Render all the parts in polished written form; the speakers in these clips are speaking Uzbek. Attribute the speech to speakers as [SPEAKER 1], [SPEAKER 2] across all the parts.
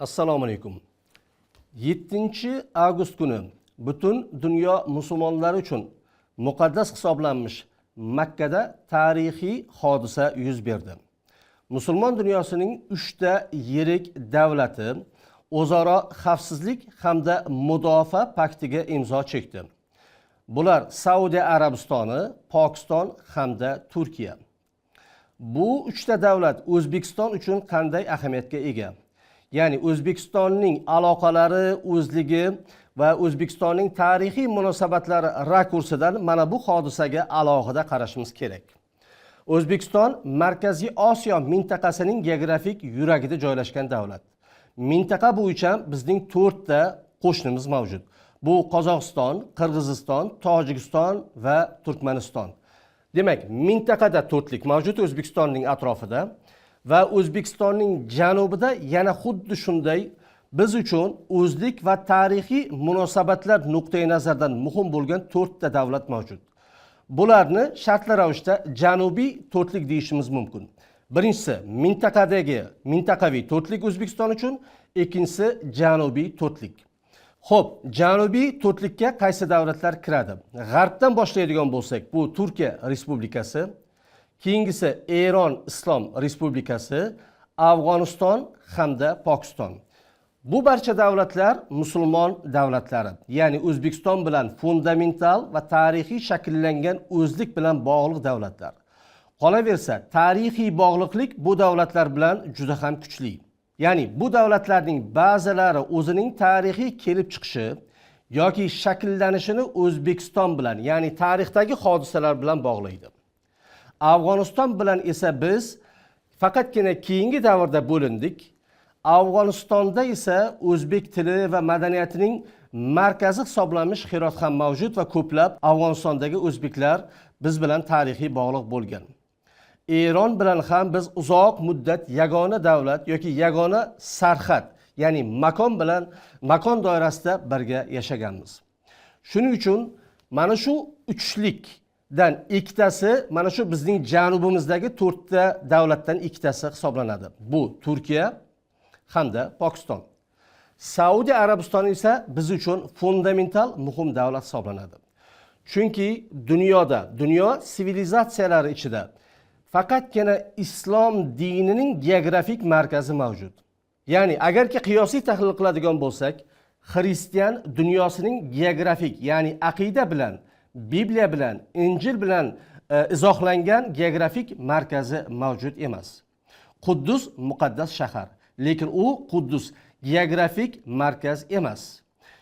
[SPEAKER 1] Assalomu alaykum. 7 avgust kuni butun dunyo musulmonlari uchun muqaddas hisoblanmish Makkada tarixiy hodisa yuz berdi. Musulmon dunyosining 3 ta yirik davlati o'zaro xavfsizlik hamda mudofaa paktiga imzo chekdi. Bular Saudiya Arabistoni, Pokiston hamda Turkiya. Bu uchta davlat O'zbekiston uchun qanday ahamiyatga ega? Ya'ni O'zbekistonning aloqalari, o'zligi va O'zbekistonning tarixiy munosabatlari rakursidan mana bu hodisaga alohida qarashimiz kerak. O'zbekiston Markaziy Osiyo mintaqasining geografik yuragida joylashgan davlat. Mintaqa bo'yicha bizning to'rtta qo'shnimiz mavjud. Bu Qozog'iston, Qirg'iziston, Tojikiston va Turkmaniston. Demak, mintaqada to'rtlik mavjud O'zbekistonning atrofida va O'zbekistonning janubida yana xuddi shunday biz uchun o'zlik va tarixiy munosabatlar nuqtai nazaridan muhim bo'lgan to'rtta davlat mavjud. Bularni shartli ravishda janubiy to'rtlik deyishimiz mumkin. Birinchisi mintaqadagi mintaqaviy to'rtlik O'zbekiston uchun, ikkinchisi janubiy to'rtlik. Xo'p, janubiy to'rtlikka qaysi davlatlar kiradi? G'arbdan boshlaydigan bo'lsak, bu Turkiya Respublikasi, keyingisi Eron Islom Respublikasi, Afg'oniston hamda Pokiston. Bu barcha davlatlar musulmon davlatlari, ya'ni O'zbekiston bilan fundamental va tarixiy shakllangan o'zlik bilan bog'liq davlatlar. Qolaversa, tarixiy bog'liqlik bu davlatlar bilan juda ham kuchli. Ya'ni bu davlatlarning ba'zilari o'zining tarixiy kelib chiqishi yoki shakllanishini O'zbekiston bilan, ya'ni tarixdagi hodisalar bilan bog'laydi. Afg'oniston bilan esa biz faqatgina keyingi davrda bo'lindik. Afg'onistonda esa o'zbek tili va madaniyatining markazi hisoblanmish Hirot ham mavjud va ko'plab Afg'onistondagi o'zbeklar biz bilan tarixiy bog'liq bo'lgan. Eron bilan ham biz uzoq muddat yagona davlat yoki yagona sarhad, ya'ni makon bilan makon doirasida birga yashaganmiz. Shuning uchun mana shu uchlikdan ikkitasi mana shu bizning janubimizdagi to'rtta davlatdan ikkitasi hisoblanadi. Bu Turkiya hamda Pokiston. Saudiya Arabistoni esa biz uchun fundamental muhim davlat hisoblanadi. Chunki dunyoda, dunyo sivilizatsiyalari ichida faqatgina islom dinining geografik markazi mavjud. Ya'ni agarki qiyosiy tahlil qiladigan bo'lsak, xristian dunyosining geografik, ya'ni aqida bilan, Bibliya bilan, Injil bilan izohlangan geografik markazi mavjud emas. Quddus muqaddas shahar, lekin u Quddus geografik markaz emas.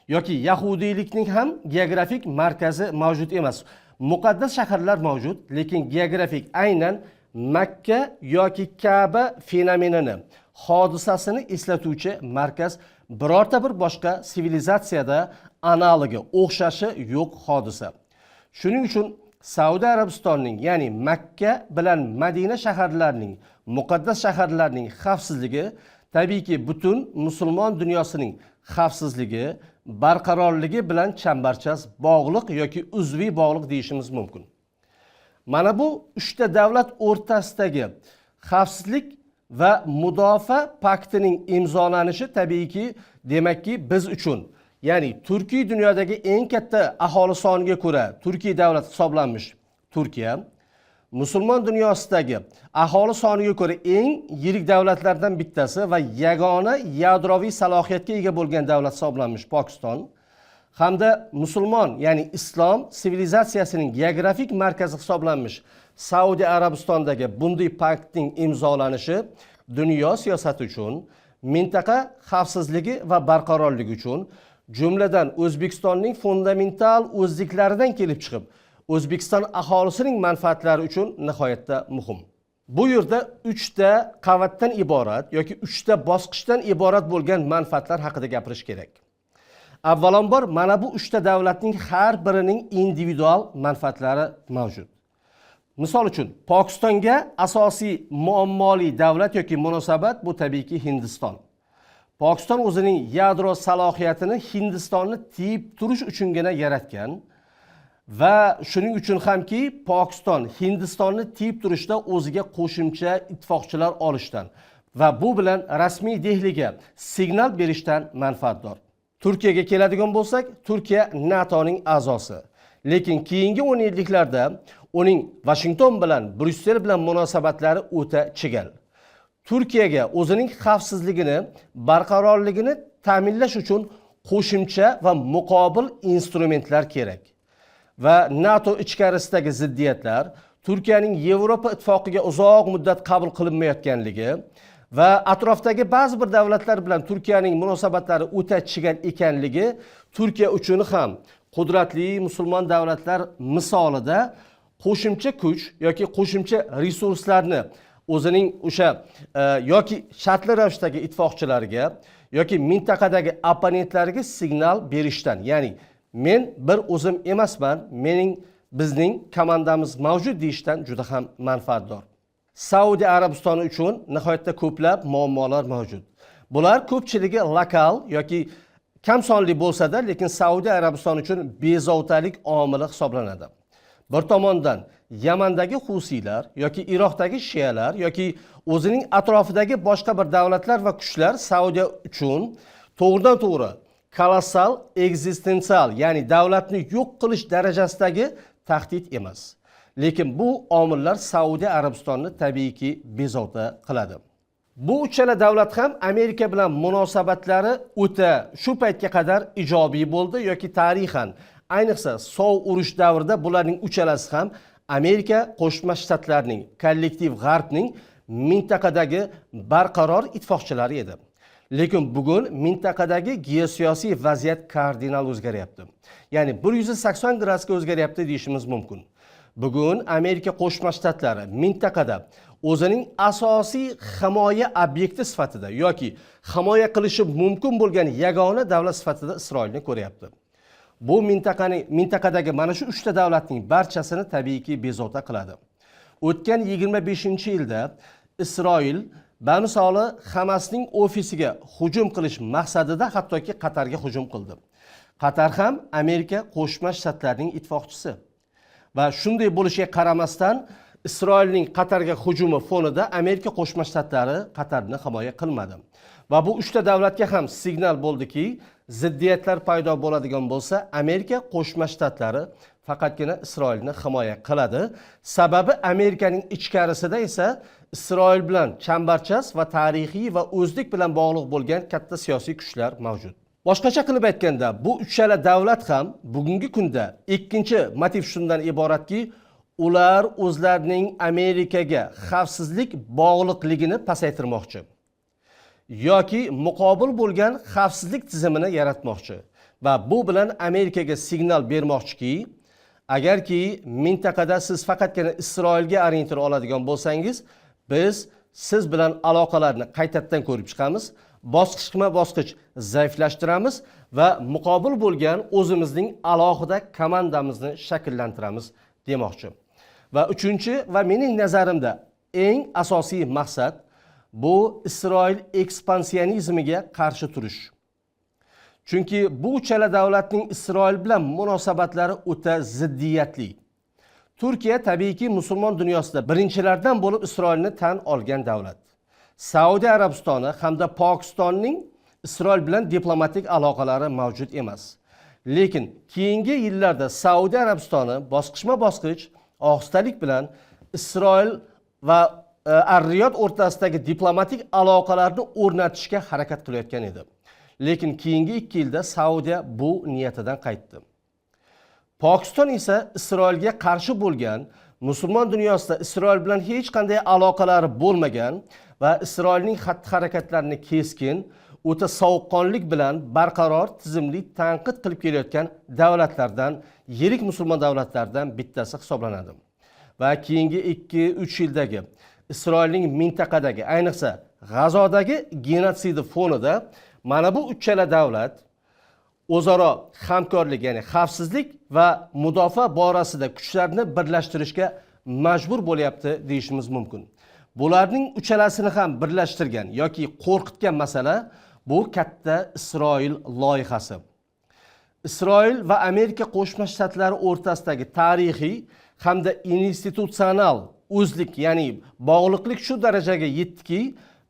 [SPEAKER 1] Yoki yahudiylikning ham geografik markazi mavjud emas. Muqaddas shaharlar mavjud, lekin geografik aynan Makka yoki Ka'ba fenomenini, hodisasini eslatuvchi markaz birorta bir boshqa sivilizatsiyada analogi, o'xshashi yo'q hodisa. Shuning uchun Saudiya Arabistonining, ya'ni Makka bilan Madina shaharlarining, muqaddas shaharlarning xavfsizligi tabiiyki butun musulmon dunyosining xavfsizligi, barqarorligi bilan chambarchas bog'liq yoki uzviy bog'liq deyishimiz mumkin. Mana bu uchta davlat o'rtasidagi xavfsizlik va mudofaa paktining imzolanishi tabiiyki, demakki, biz uchun, ya'ni turkiy dunyodagi eng katta aholi soniga ko'ra turkiy davlat hisoblanmish Turkiya, musulmon dunyosidagi aholi soniga ko'ra eng yirik davlatlardan bittasi va yagona yadroviy salohiyatga ega bo'lgan davlat hisoblanmish Pokiston hamda musulmon, ya'ni islom sivilizatsiyasining geografik markazi hisoblanmish Saudiya Arabistonidagi bunday paktning imzolanishi dunyo siyosati uchun, mintaqa xavfsizligi va barqarorligi uchun, jumladan O'zbekistonning fundamental o'zliklaridan kelib chiqib, O'zbekiston aholisining manfaatlari uchun nihoyatda muhim. Bu yerda uchta qavatdan iborat yoki uchta bosqichdan iborat bo'lgan manfaatlar haqida gapirish kerak. Avvalambor, mana bu uchta davlatning har birining individual manfaatlari mavjud. Misol uchun, Pokistonga asosiy muammoli davlat yoki munosabat bu tabiiyki Hindiston. Pokiston o'zining yadro salohiyatini Hindistonni tiyib turish uchungina yaratgan va shuning uchun hamki Pokiston Hindistonni tiyib turishda o'ziga qo'shimcha ittifoqchilar olishdan Va bu bilan rasmiy Dehliga signal berishdan manfaatdor. Turkiyaga keladigan bo'lsak, Turkiya NATOning a'zosi. Lekin keyingi 10 yilliklarda uning Vashington bilan, Bryussel bilan munosabatlari o'ta chigal. Turkiyaga o'zining xavfsizligini, barqarorligini ta'minlash uchun qo'shimcha va muqobil instrumentlar kerak. Va NATO ichkarisidagi ziddiyatlar, Turkiyaning Yevropa Ittifoqiga uzoq muddat qabul qilinmayotganligi va atrofdagi ba'zi bir davlatlar bilan Turkiyaning munosabatlari o'ta chigal ekanligi Turkiya uchun ham qudratli musulmon davlatlar misolida qo'shimcha kuch yoki qo'shimcha resurslarni o'zining o'sha yoki shartli ravishdagi ittifoqchilariga yoki mintaqadagi opponentlariga signal berishdan, ya'ni men bir o'zim emasman, bizning komandamiz mavjud deyishdan juda ham manfaatdor. Saudiya Arabistoni uchun nihoyatda ko'plab muammolar mavjud. Bular ko'pchiligi lokal yoki kam sonli bo'lsa-da, lekin Saudiya Arabistoni uchun bezovtalik omili hisoblanadi. Bir tomondan Yamandagi Husiylar yoki Iroqdagi shialar yoki o'zining atrofidagi boshqa bir davlatlar va kuchlar Saudiya uchun to'g'ridan to'g'ri kolossal ekzistensial, ya'ni davlatni yo'q qilish darajasidagi tahdid emas. Lekin bu omillar Saudiya Arabistonini tabiiyki bezovta qiladi. Bu uchala davlat ham Amerika bilan munosabatlari o'ta shu paytga qadar ijobiy bo'ldi yoki tarixan, ayniqsa sovuq urush davrida bularning uchalasi ham Amerika Qo'shma Shtatlarining, kollektiv G'arbning mintaqadagi barqaror ittifoqchilari edi. Lekin bugun mintaqadagi geosiyosiy vaziyat kardinal o'zgaryapti. Ya'ni 180 gradusga o'zgaryapti deyishimiz mumkin. Bugun Amerika Qo'shma Shtatlari mintaqada o'zining asosiy himoya obyekti sifatida yoki himoya qilishi mumkin bo'lgan yagona davlat sifatida Isroilni ko'ryapti. Bu mintaqadagi mana shu uchta davlatning barchasini tabiiyki bezovta qiladi. O'tgan 25-yilda Isroil bamisoli Hamasning ofisiga hujum qilish maqsadida hattoki Qatarga hujum qildi. Qatar ham Amerika Qo'shma Shtatlarining ittifoqchisi. Va shunday bo'lishiga qaramasdan Isroilning Qatarga hujumi fonida Amerika Qo'shma Shtatlari Qatarni himoya qilmadi. Va bu uchta davlatga ham signal bo'ldiki, ziddiyatlar paydo bo'ladigan bo'lsa, Amerika Qo'shma Shtatlari faqatgina Isroilni himoya qiladi. Sababi Amerikaning ichkarisida esa Isroil bilan chambarchas va tarixiy va o'zlik bilan bog'liq bo'lgan katta siyosiy kuchlar mavjud. Boshqacha qilib aytganda, bu uchala davlat ham bugungi kunda ikkinchi motiv shundan iboratki, ular o'zlarining Amerikaga xavfsizlik bog'liqligini pasaytirmoqchi yoki muqobil bo'lgan xavfsizlik tizimini yaratmoqchi va bu bilan Amerikaga signal bermoqchiki, agarki mintaqada siz faqatgina Isroilga orientir oladigan bo'lsangiz, biz siz bilan aloqalarni qaytadan ko'rib chiqamiz, bosqichma-bosqich zaiflashtiramiz va muqobil bo'lgan o'zimizning alohida komandamizni shakllantiramiz demoqchi. Va uchinchi va mening nazarimda eng asosiy maqsad bu Isroil ekspansionizmiga qarshi turish. Chunki bu uchala davlatning Isroil bilan munosabatlari o'ta ziddiyatli. Turkiya tabiiyki musulmon dunyosida birinchilardan bo'lib Isroilni tan olgan davlat. Saudiya Arabistoni hamda Pokistonning Isroil bilan diplomatik aloqalari mavjud emas. Lekin keyingi yillarda Saudiya Arabistoni bosqichma-bosqich ohistalik bilan Isroil va Ar-Riyod o'rtasidagi diplomatik aloqalarni o'rnatishga harakat qilayotgan edi. Lekin keyingi 2 yilda Saudiya bu niyatidan qaytdi. Pokiston esa Isroilga qarshi bo'lgan, musulmon dunyosida Isroil bilan hech qanday aloqalari bo'lmagan va Isroilning xatti-harakatlarini keskin, o'ta sovuqqonlik bilan barqaror tizimli tanqid qilib kelayotgan davlatlardan, yirik musulmon davlatlaridan bittasi hisoblanadi. Va keyingi 2-3 yildagi Isroilning mintaqadagi, ayniqsa G'azodagi genotsidi fonida mana bu uchala davlat o'zaro hamkorlik, ya'ni xavfsizlik va mudofaa borasida kuchlarni birlashtirishga majbur bo'lyapti deyishimiz mumkin. Bularning uchalasini ham birlashtirgan yoki qo'rqitgan masala bu katta Isroil loyihasi. Isroil va Amerika Qo'shma Shtatlari o'rtasidagi tarixiy hamda institutsional o'zlik, ya'ni bog'liqlik shu darajaga yetdiki,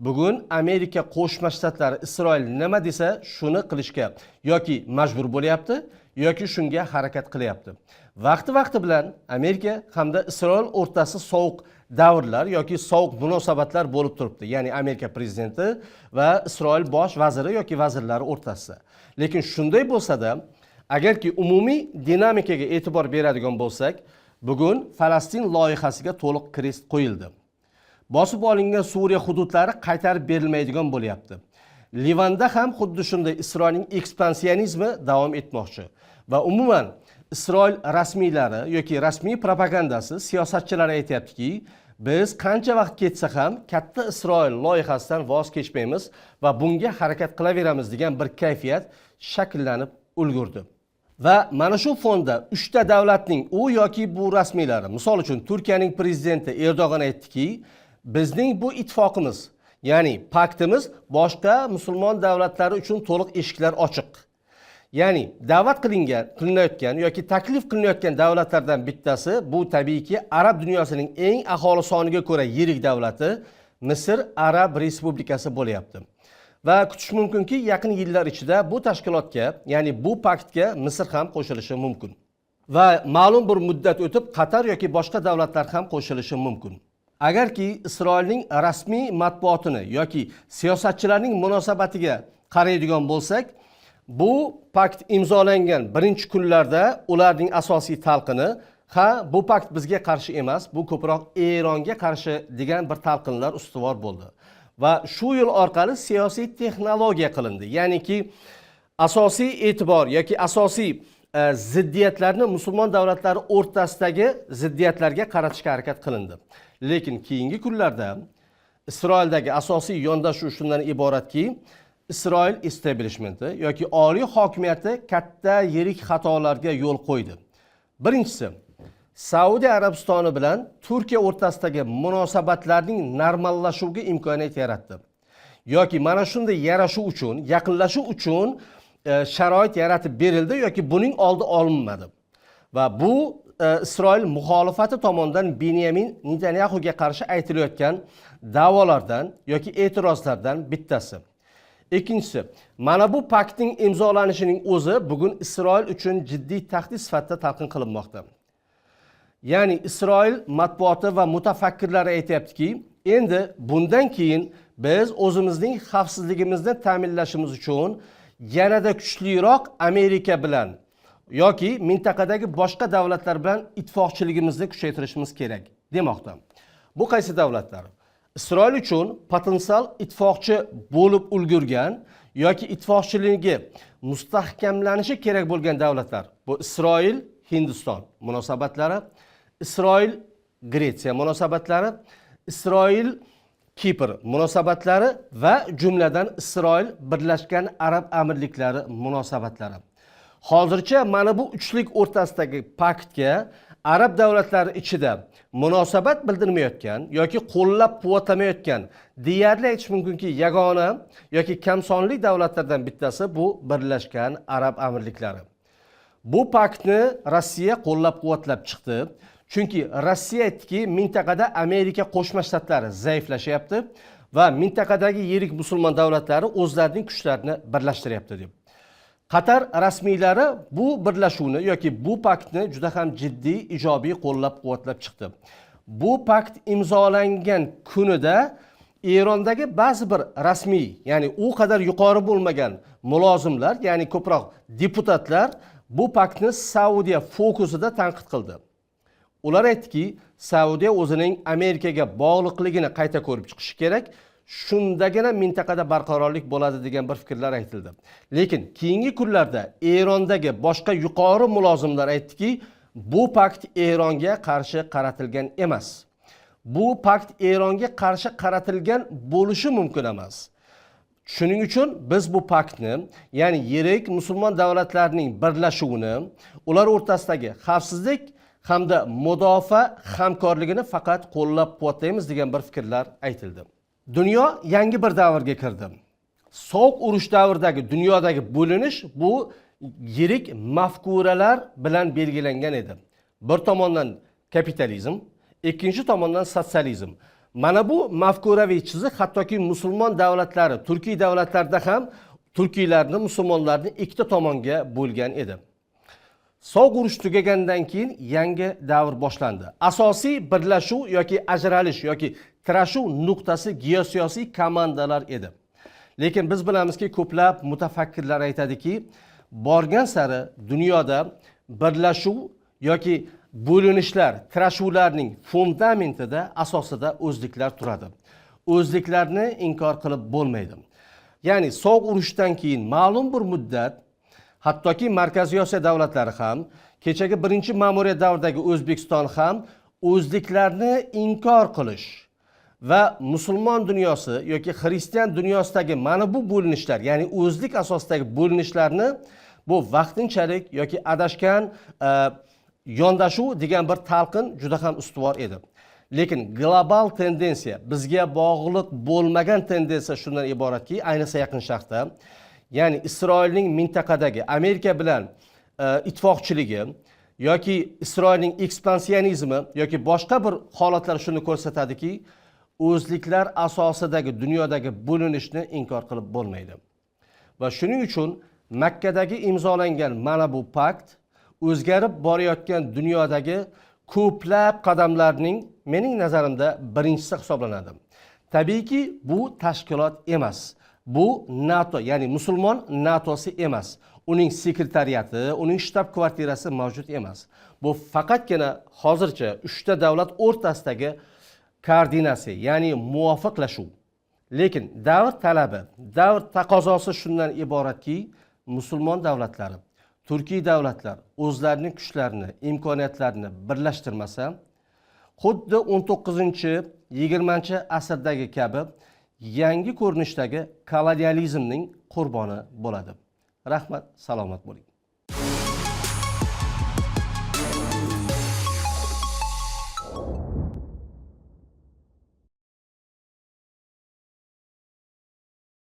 [SPEAKER 1] Bugun Amerika Qo'shma Shtatlari Isroil nima desa, shuni qilishga yoki majbur bo'lyapti, yoki shunga harakat qilyapti. Vaqti vaqti bilan Amerika hamda Isroil o'rtasi sovuq davrlar yoki sovuq munosabatlar bo'lib turibdi, ya'ni Amerika prezidenti va Isroil bosh vaziri yoki vazirlari o'rtasida. Lekin shunday bo'lsa-da, agarki umumiy dinamikaga e'tibor beradigan bo'lsak, bugun Falastin loyihasiga to'liq крест qo'yildi. Bosib olingan Suriya hududlari qaytarib berilmaydigan bo'lyapti. Livanda ham xuddi shunday Isroilning ekspansionizmi davom etmoqchi va umuman Isroil rasmiylari yoki rasmiy propagandasi, siyosatchilari aytyaptiki, biz qancha vaqt ketsa ham katta Isroil loyihasidan voz kechmaymiz va bunga harakat qilaveramiz degan bir kayfiyat shakllanib ulgurdi. Va mana shu fonda uchta davlatning u yoki bu rasmiylari, misol uchun, Turkiyaning prezidenti Erdo'g'an aytdiki, bizning bu ittifoqimiz, ya'ni paktimiz boshqa musulmon davlatlari uchun to'liq eshiklar ochiq. Ya'ni da'vat qilingan, qilinayotgan yoki taklif qilinayotgan davlatlardan bittasi bu, tabiiyki, arab dunyosining eng aholi soniga ko'ra yirik davlati Misr Arab Respublikasi bo'lyapti. Va kutish mumkinki, yaqin yillar ichida bu tashkilotga, ya'ni bu paktga Misr ham qo'shilishi mumkin va ma'lum bir muddat o'tib Qatar yoki boshqa davlatlar ham qo'shilishi mumkin. Agarki Isroilning rasmiy matbuotini yoki siyosatchilarning munosabatiga qaraydigan bo'lsak, bu pakt imzolangan birinchi kunlarda ularning asosiy talqini "Ha, bu pakt bizga qarshi emas, bu ko'proq Eronga qarshi" degan bir talqinlar ustuvor bo'ldi va shu yo'l orqali siyosiy texnologiya qilindi, ya'niki asosiy e'tibor yoki asosiy ziddiyatlarni musulmon davlatlari o'rtasidagi ziddiyatlarga qaratishga harakat qilindi. Lekin keyingi kunlarda Isroildagi asosiy yondashuv shundan iboratki, Isroil establishmenti yoki oliy hokimiyati katta yirik xatolarga yo'l qo'ydi. Birinchisi, Saudiya Arabistoni bilan Turkiya o'rtasidagi munosabatlarning normallashuviga imkoniyat yaratdi yoki mana shunday yarashuv uchun, yaqinlashuv uchun sharoit yaratib berildi yoki buning oldi olinmadi. Va bu Isroil muxolifati tomonidan Benyamin Netanyaxuga qarshi aytilayotgan da'volardan yoki e'tirozlardan bittasi. Ikkinchisi, mana bu paktning imzolanishining o'zi bugun Isroil uchun jiddiy tahdid sifatida talqin qilinmoqda. Ya'ni Isroil matbuoti va mutafakkirlari aytyaptiki, endi bundan keyin biz o'zimizning xavfsizligimizni ta'minlashimiz uchun yanada kuchliroq Amerika bilan yoki mintaqadagi boshqa davlatlar bilan ittifoqchiligimizni kuchaytirishimiz kerak, demoqda. Bu qaysi davlatlar? Isroil uchun potensial ittifoqchi bo'lib ulgurgan yoki ittifoqchiligi mustahkamlanishi kerak bo'lgan davlatlar: bu Isroil Hindiston munosabatlari, Isroil Gretsiya munosabatlari, Isroil Kipr munosabatlari va jumladan Isroil Birlashgan Arab Amirliklari munosabatlari. Hozircha mana bu uchlik o'rtasidagi paktga arab davlatlari ichida munosabat bildirmayotgan yoki qo'llab quvvatlamayotgan, deyarli aytish mumkinki, yagona yoki kam sonli davlatlardan bittasi bu Birlashgan Arab Amirliklari. Bu paktni Rossiya qo'llab quvvatlab chiqdi, chunki Rossiya aytdiki, mintaqada Amerika Qo'shma Shtatlari zaiflashyapti va mintaqadagi yirik musulmon davlatlari o'zlarining kuchlarini birlashtiryapti, deb. Qatar rasmiylari bu birlashuvni yoki bu paktni juda ham jiddiy, ijobiy qo'llab quvvatlab chiqdi. Bu pakt imzolangan kunida Erondagi ba'zi bir rasmiy, ya'ni u qadar yuqori bo'lmagan mulozimlar, ya'ni ko'proq deputatlar bu paktni Saudiya fokusida tanqid qildi. Ular aytdiki, Saudiya o'zining Amerikaga bog'liqligini qayta ko'rib chiqishi kerak, shundagina mintaqada barqarorlik bo'ladi, degan bir fikrlar aytildi. Lekin keyingi kunlarda Erondagi boshqa yuqori mulozimlar aytdiki, bu pakt Eronga qarshi qaratilgan emas, bu pakt Eronga qarshi qaratilgan bo'lishi mumkin emas. Shuning uchun biz bu paktni, ya'ni yirik musulmon davlatlarining birlashuvini, ular o'rtasidagi xavfsizlik hamda mudofaa hamkorligini faqat qo'llab quvvatlaymiz, degan bir fikrlar aytildi. Dunyo yangi bir davrga kirdi. Sovuq urush davridagi dunyodagi bo'linish bu yirik mafkuralar bilan belgilangan edi: bir tomondan kapitalizm, ikkinchi tomondan sotsializm. Mana bu mafkuraviy chiziq hattoki musulmon davlatlari, turkiy davlatlarda ham turkiylarni, musulmonlarni ikkita tomonga bo'lgan edi. Sovuq urush tugagandan keyin yangi davr boshlandi. Asosiy birlashuv yoki ajralish yoki tirashuv nuqtasi geosiyosiy komandalar edi. Lekin biz bilamizki, ko'plab mutafakkirlar aytadiki, borgan sari dunyoda birlashuv yoki bo'linishlar, tirashuvlarning fundamentida, asosida o'zliklar turadi. O'zliklarni inkor qilib bo'lmaydi. Ya'ni sovuq urushdan keyin ma'lum bir muddat hattoki Markaziy Osiyo davlatlari ham, kechagi birinchi ma'muriyat davridagi O'zbekiston ham o'zliklarni inkor qilish va musulmon dunyosi yoki xristian dunyosidagi mana bu bo'linishlar, ya'ni o'zlik asosidagi bo'linishlarni bu vaqtinchalik yoki adashgan yondashuv degan bir talqin juda ham ustuvor edi. Lekin global tendensiya, bizga bog'liq bo'lmagan tendensiya shundan iboratki, ayniqsa Yaqin Sharqda, ya'ni Isroilning mintaqadagi Amerika bilan ittifoqchiligi yoki Isroilning ekspansionizmi yoki boshqa bir holatlar shuni ko'rsatadiki, o'zliklar asosidagi dunyodagi bo'linishni inkor qilib bo'lmaydi. Va shuning uchun Makkadagi imzolangan mana bu pakt o'zgarib borayotgan dunyodagi ko'plab qadamlarning mening nazarimda birinchisi hisoblanadi. Tabiiyki, bu tashkilot emas. Bu NATO, ya'ni musulmon NATOsi emas. Uning sekretariati, uning shtab kvartirasi mavjud emas. Bu faqatgina hozircha uchta davlat o'rtasidagi koordinatsiya, ya'ni muvofiqlashuv. Lekin davr talabi, davr taqozosi shundan iboratki, musulmon davlatlari, turkiy davlatlar o'zlarining kuchlarini, imkoniyatlarini birlashtirmasa, xuddi 19-20 asrdagi kabi yangi ko'rinishdagi kolonializmning qurboni bo'ladi. Rahmat, salomat bo'ling.